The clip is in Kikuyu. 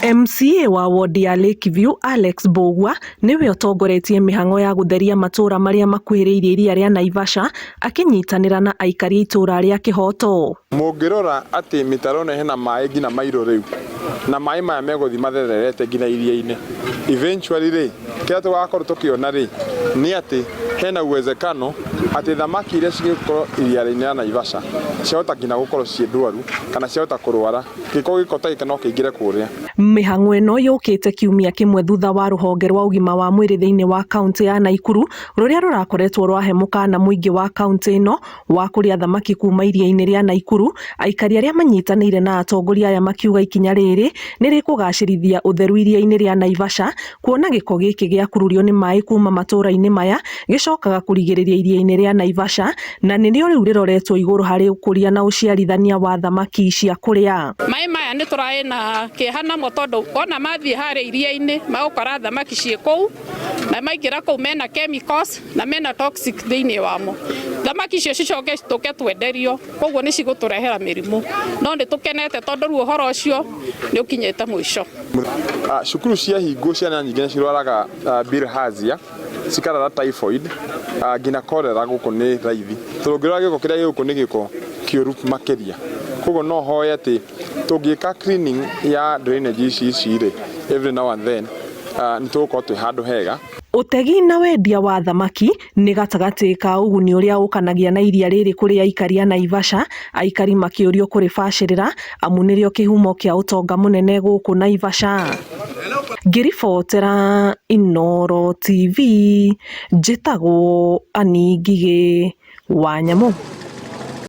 MCA wa wodi ya Lakeview Alex Mbugua nĩwe ũtongoretie mĩhang'o ya gũtheria matũra marĩa makuhĩrĩirie iria rĩa Naivasha akĩnyitanĩra na aikari a itũra rĩa Kĩhoto. Mũngĩrora atĩ mĩtaro ĩno hena maĩ nginya mairũ rĩu, na maĩ maya megũthiĩ mathererete nginya iria-inĩ. Eventually rĩ, kĩrĩa tũgakorwo tũkĩona rĩ, nĩ atĩ hena uwezekano atĩ thamaki iria cigũkorwo iria-inĩ rĩa Naivasha ciahota nginya gũkorwo ciĩ ndwaru kana ciahota kũrwara. Gĩko gĩko ta gĩkĩ no kĩingĩre kũrĩa. Mĩhang'o ĩno yũkĩte kiumia kĩmwe thutha wa rũhonge rwa ũgima wa mwĩrĩ thĩinĩ wa kaunti ya Naikuru rũrĩa rũrakoretwo rwahe mũkana mũingĩ wa kaunti ĩno wa kũrĩa thamaki kuma iria-inĩ rĩa Naikuru, aikari arĩa manyitanĩire na atongoria aya makiuga ikinya rĩrĩ nĩ rĩkũgacĩrithia ũtheru iria-inĩ rĩa Naivasha kuona gĩko gĩkĩ gĩakururio nĩ maĩ kuma matũra-inĩ maya gĩcokaga kũrigĩrĩria iria-inĩ rĩa Naivasha na nĩrĩo rĩu rĩroretwo igũrũ harĩ ũkũria na ũciarithania wa thamaki cia kũrĩa. Maĩ maya nĩ tũraĩ na kĩeha namo tondũ wona mathiĩ harĩa iria-inĩ magũkora thamaki ciĩ kũu na maingĩra kũu mena chemicals na mena toxic thĩinĩ wamo. Thamaki icio cicoke tũke twenderio koguo nĩ cigũtũrehera mĩrimũ no nĩ tũkenete tondũ rĩu ũhoro ũcio nĩ ũkinyĩte mũico. Cukuru ciahingwo ciana nyingĩ nĩ cirwaraga bilharzia, cikarwara typhoid nginya cholera gũkũ nĩ raithi. Tondũ ũngĩrora gĩko kĩrĩa gĩ gũkũ nĩ gĩko kĩũru makĩria. Koguo no hoe atĩ tũngĩka cleaning ya drainage ici ici rĩ, every now and then nĩ tũgũkorwo twĩ handũ hega. Ũtegi na wendia wa thamaki nĩ gatagatĩ ka ũguni ũrĩa ũkanagia na iria rĩrĩ kũrĩ aikari a Naivasha, aikari makĩũrio kũrĩbacĩrĩra amu nĩrĩo kĩhumo kĩa ũtonga mũnene gũkũ Naivasha. Ngĩribotera Inooro TV, njĩtagwo Annie Ngigĩ wa Nyamũ.